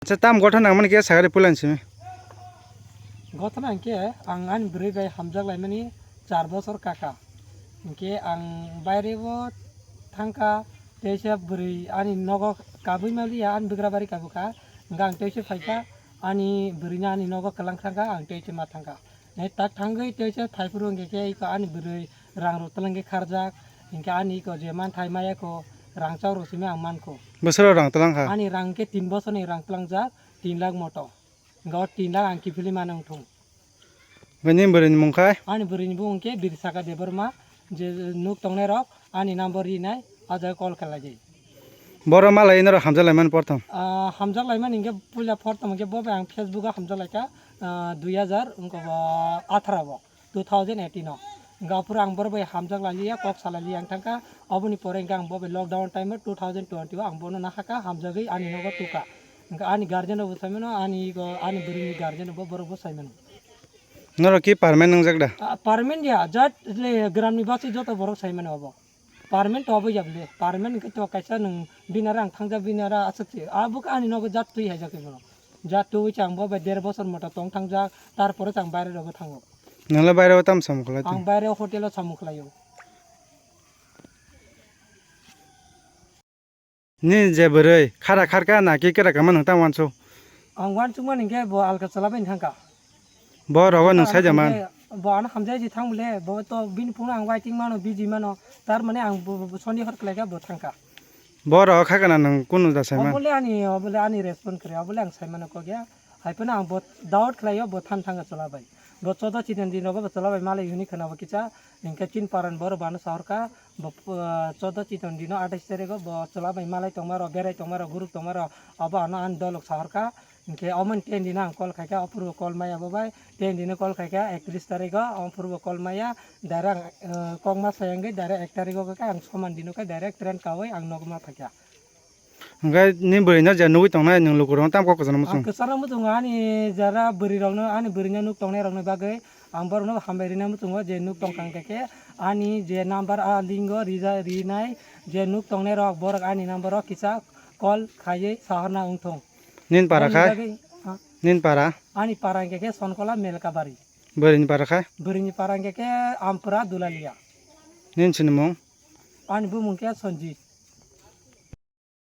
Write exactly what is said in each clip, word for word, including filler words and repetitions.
Acha, tam gotha nangmani khe sagari pulan simi. Gotha nang khe ang ani bwrwi bai hamjak laimani char bosor kaka. Hinkhe ang baire o thangkha, teisa bwrwi ani nogo kabui maliya, ani bwgra bari kabukha. Hinkhe ang teisa phaikha, ani bwrwino ani nogo kwlang thangkha, ang teisa ma thangkha. Nai tak thangwi teisa phaiphuru hinkhe khe iko ani bwrwi rang rok twlangwi kharjak, hinkhe ani iko je manthai maya kho, rang chao rok simi ang mankho. Bwswk rang twlang kha? Ani rang khe tin bosorni rang twlangjak, tin lakh moto. Hinkhe o tin lakh ang kiphilwi mano wngthung. Bini bwrwini mung khai? Ani bwrwini bumung khe Birsaka Debbarma, je nuk tongnai rok ani number rinai, o jaga call khlaidi. Boro malai norok hamjak laimani porthom? Ah, hamjak laimani hinkhe puila porthom hinkhe bo bai ang Facebook o hamjak laikha, ah, dui hazar wngkha bo atharo bo, two thousand eighteen o. Hinkhe aphuru ang boro bai hamjak lailiya, kok salailiya ang thangkha. Oboni pore hinkhe ang bo bai lockdown time o two thousand twenty o ang bono nahakha, hamjagwi ani nogo tukha. Hinkhe ani guardian rok bo saimano, ani go, ani bwrwini guardian rok bo borok bo saimano. Norok ki permanent wngjak da? Ah, permanent ya, jat le gramni basi joto borok saimano obo. Permanent to obo ya bole. Permanent hinkhe to kaisa nwng binara ang thangjak binara aswk se. Abo khe ani nogo jat twi haijak khe bono. Jat twi chang bo bai der bosor moto tong thangjak, tarpore chang baire rogo thango. Nwng le baire o tamo samung khlai tong? Ang baire o hotel o samung khlaio. Nini je bwrwi khara kharkha na ki kera kama nwng tamo wansuk? Ang wansukmani hinkhe bo alka chwla bai thangkha. Bo rogo nwng saija man? Bo ano hamjai si thang bole, bo to bini phone ang waiting mano, busy mano. Tar mane ang bo, bo, bo soni hor khlaikha bo thangkha. Bo rogo kha kana nwng kunu da sai man? Obole ani, obole ani respond kre, obole ang sai mano kok ya. Hai phano ang bo doubt khlaio, bo than thangkha chwla bai. Bo chodo chini dino bo chwla bai malai hwnwi khwna bo kisa, hinkhe chin paran boro bano sahorkha, bo, ah, chodo chini dino athais tarikh o bo chwla bai malai tongma rok, berai tongma rok, guruk tongma rok, abo ano ani dolok sahorkha. Hinkhe omo ten dino ang call khaikha, ophurubo call maya bo bai, ten dino call khaikha, ektrish tarikh o, ophurubo call maya, direct, ah, kokma sayangwi direct ek tarikh o khe ang soman dino khe direct train kawi ang nogma phaikha. Hwnkhe nini bwrwino je nugwi tongnai nwng lukurokno tamo kok kwchangno muchung? Ang kwchangno muchungo ani jara bwrwirokno, ani bwrwino nuk tongnairokni bagwi ang borokno hambai rwna muchungo je nuk tongkha hwnkhe khe ani je number a lingo rija rinai je nuk tongnairok borok ani number o kisa call khaiwi sahorna wngthung. Nini para khai? Bagwi, ha? Nini para? Ani para hwnkhe khe Sonkola Melkabari. Bwrwini para khai? Bwrwini para hwnkhe khe Ampura Dulalia. Nini sinimung? Ani bumung khe Sonjit.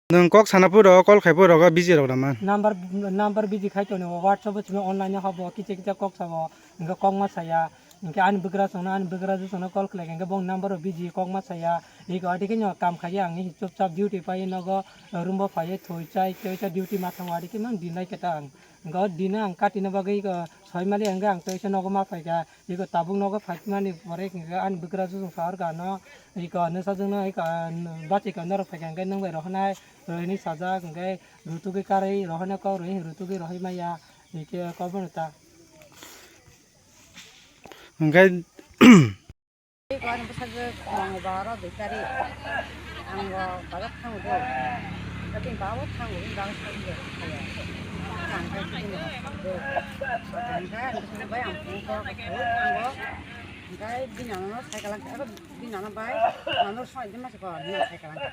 Nwng kok sana phuru, call khai phuru, rogo busy rok rama. Number, number busy khai tongo, WhatsApp o simi online o habo, kisa kisa kok sabo, hingke kok ma saya, hingke ani bwkrajwk songno, ani bwkrajwk songno call khlai kha, hingke bong number o busy, kok ma saya, iko adi khe no kam khaiya, ang chupchap duty pai nogo, room bo phaiye thoi chai, thoi chai duty ma thango, adi khe mang dinai khe ta ang, hingke o dino ang katina bagwi iko soi mali hingke ang teisa nogo ma phaikha. Iko tabuk nogo phaikmani pore hwnkhe ani bwkrajwk chwng sahor kha ano, iko nwsajwkno iko, ah, bachikha norok phaikha hwnkhe nwng bai rohornai, rohini sajak hwnkhe rutugwi karwi rohornai kok rohi rutugwi rohormaya, hwnkhe kok bono ta. Hwnkhe. Iko ani bwsajwk Mongolbar o dui tarik. Ang bo bazar thango do. Tei babo thango, bini bago thango do. Ang khe bini bago thango do. Ang khe ang bwsajwk bai ang phone call khe thango. Hingkhe bini nano sai kalang khe, abo bini nano bai, nano soi de masa ko, nino sai kalang khe.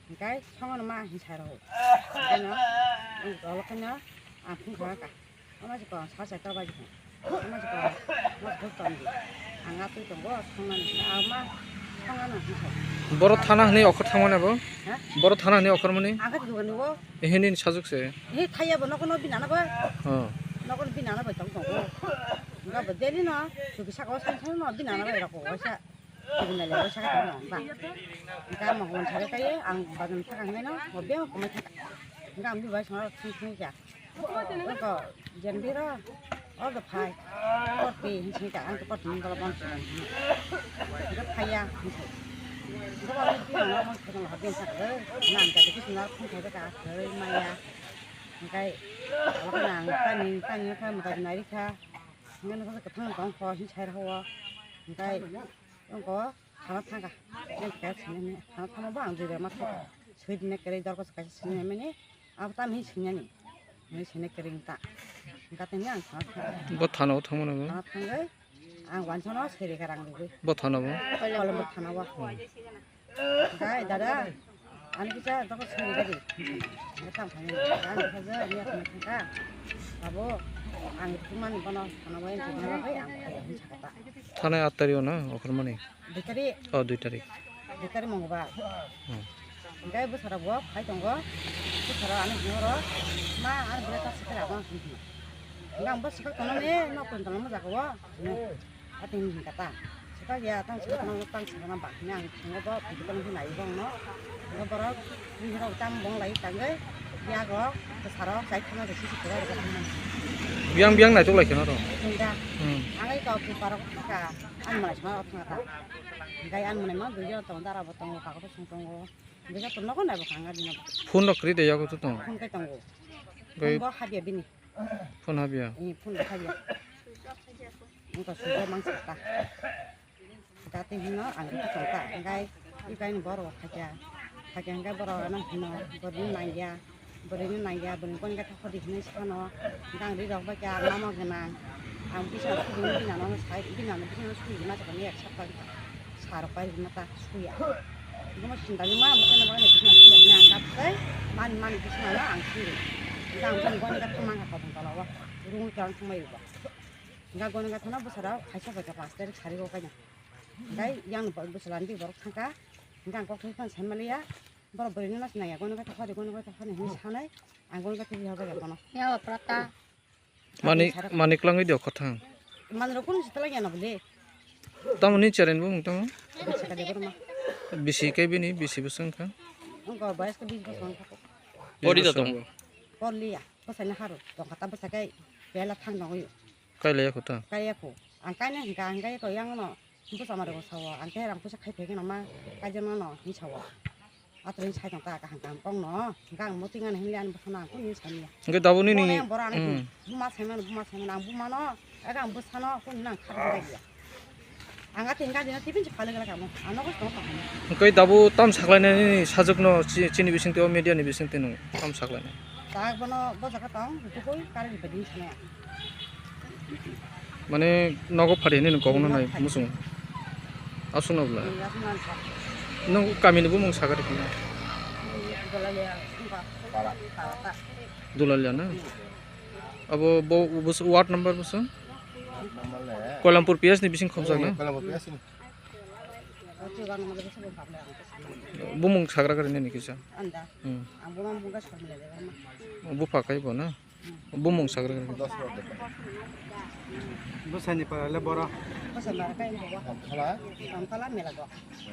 Hingkhe songo no ma hin sai rw. Hingkhe no, ang tolo khe no, ang phone kha kha. Ama si ko, sa sa ta bai ko. Ama si ko, ma si ko ton di. Ang a twi tongo, songna ni, ama, songna ni, song. Boro thana hwnwi okhor thangmani abo? Ha? Boro thana hwnwi okhor mani? Ang kha dugan ni bo. Ehe nini sajwk se? Ehe thaya bo, nokono binana ba. Oh. Nokono binana ba tong tongo. Nga ba deli no, suki saka o san san no, binana ba roko, sa. Ibina le sa ka no ba. Nga mo hon sa ka ye, ang ba nang sa ka no, mo be ko ma sa. Nga ambi ba sa sing sing ja. Ko jen biro, all the five. Korte hinsi ka, ang to korte mung kala bang sila. Ko phaya hinsi. Ko ba mi bino no mo sa ka no ha bin sa ka. Nan ka de ki sina phun ka ka ka maya. Hingkai, alok nang tani, tani kha mwtai nai rikha. Hingkai nokha khe thang tong kho, hin sai rw o. Hingkai, tong kho, thana thangkha. Nang khe sini, thana thangma bo ang jui bai ma thok. Sui dine kwrwi dorkho kaisa sini mani. Abo tam hin sini ani. Hin sini kwrwi ta. Hingka tini ang thana thangkha. Bo thana o thangma nango? Thana thangwi, ang wansano seri kha rang rwgwi. Bo thana bo? Kolombo thana o. Hingkai dada, Ani kisa doko sini gadi. Tang phani. Ani kisa ani aku thangka. Abo ang tuman bono thana bai thana bai ang kaya hin sakata. Thana at tarik o na, okhormani? Dui tarik. Oh, dui tarik. Dui tarik Mongolbar. Hmm. Hingke bwsarok bo phai tongo. Bwsarok ani hwnwi oro, "Ma, ani bwrwi ta sikhe rabo," hwnwi. Hingke ang bo sikhe tongmani, nok tong tongmani jaga o. Atwng hwnka ta. Sikhe ya, tang sikhe tongmani, tang sikhe tongmani ba hwnwi ang tongo bo, video call hwnwi naiwi bongno. Hingke borok, bini rok tang bong lai tangwi, yago, bwsarok, chai thangna rw sisi kwrwi rw thangmani. Biyang biyang naitok lai kheno ro. Hwnda. Hmm. Ang ai kok parok thangka, ang malai sma rok thangka ta. Hingke ang mwnai ma, video tong dara bo tongo, kago to song tongo. Bwsa to nogo nai bo kanga dino. Phone rok kwrwi de yago to tong. Phone kai tongo. Gai- Phone bo habya bini. Phone habya. Eh, phone bo habya. Wngkha sujo mangsa ta. Dati hino ang to tong ta. Gai ikai ni boro khaja. Khaja gai boro ano hino. Boro nangya. Bwrwini nangya, bwrwini goni khe thokdi hinwi sano, hwnkhe ang ri rok bai khe ang lama gwnang. Ang bisa sugwi bini ano sai, bini ano bini ano sugwi ma sakani ek sapta sa rok pai rwma ta suya. Hwnkhe mo sinta ni ma, mo khe no bagwi bini ano suya hwnwi ang kap sai, mani mani bini ano ang sugwi. Hwnkhe ang bini goni khe thangma kha kobong tola o, rungwi khe ang thangmani bo. Hwnkhe goni khe thangna bwsarok kaisa bai khe pash tarik sari o kaina. Hwnkhe yang bwsala ni borok thangkha, hwnkhe ang kok thai phano sai maliya. Borok bwrwini no sinai ya, goni bai thokha di, goni bai thokha di hinwi sanai, ang goni bai thokha di bono. Ya, prata. Mani, mani kwlangwi di o kwthang. Mani rok kunu sitala ya na bole. Tamo ni cheren bo tamo? Bisi ka de borma. Bisi kai bini, bisi bwswng kha. Wngkha, bayas ka bis bosong kha. Pori da tong. Porliya, bwsai na haro, tongkha ta bwsai kai, bela thang nangwi. Kai laya kho ta? Kai ya kho. Ang kai na hingka, ang kai ko yang no. Bwsa mare bo sao, ang khe rang puisa khai phai khe no ma kaijakno no hinwi sao. Atwrwini sai tong ta kaham kaham kok no, hwnkhe ang muchungya hinwi ani bwsano ang kunu hinwi saniya. Hwnkhe tabuk nini, boni ang bora ani hmm, buma saimano, buma saimano, ang bumano, ega ang bwsano kunu hinwi ang kha rwgwi ya. Ang atwini gari no tibin se phalwi gala kamo, ang nogo tong tong. Hwnkhe tabuk tam saklainani sajwkno chi-, chini bisingtwi o media ni bisingtwi nwng tam saklainai. Tak bono bo jaga tong, tubui kari ni beding sene. Mane nogo phari hinwi nwng kok no nai muchung. Aswk no bwla. Nwng kami ni bumung saga rikhi na? Dulalia na? Abo bo, bo ward number bo se? Koilampur P S ni bising khobjak na? Bumung sagra gari nini kisa. Hmm. Bupha kai bo na? Bumung sagra gari. Bwsani para le boro.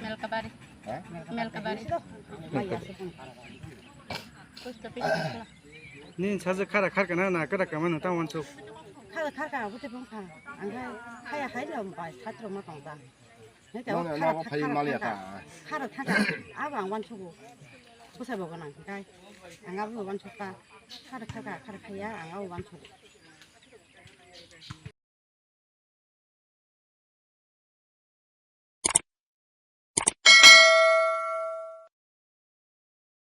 Melkabari. Melkabari. Post office. Nini sajwk khara kharkana na kwrak kama no ta wansuk. Khara kharka abo te bwkha. Ang khai khaya hai lo bai satro ma tong ta. Nono, nono, phai maliya ta. Khara thaka, abo ang wansukgo. Bwsai bo gwnang hwnkhe. Ang abo wansukha. Khara thaka, khara khaiya, ang abo wansukgo.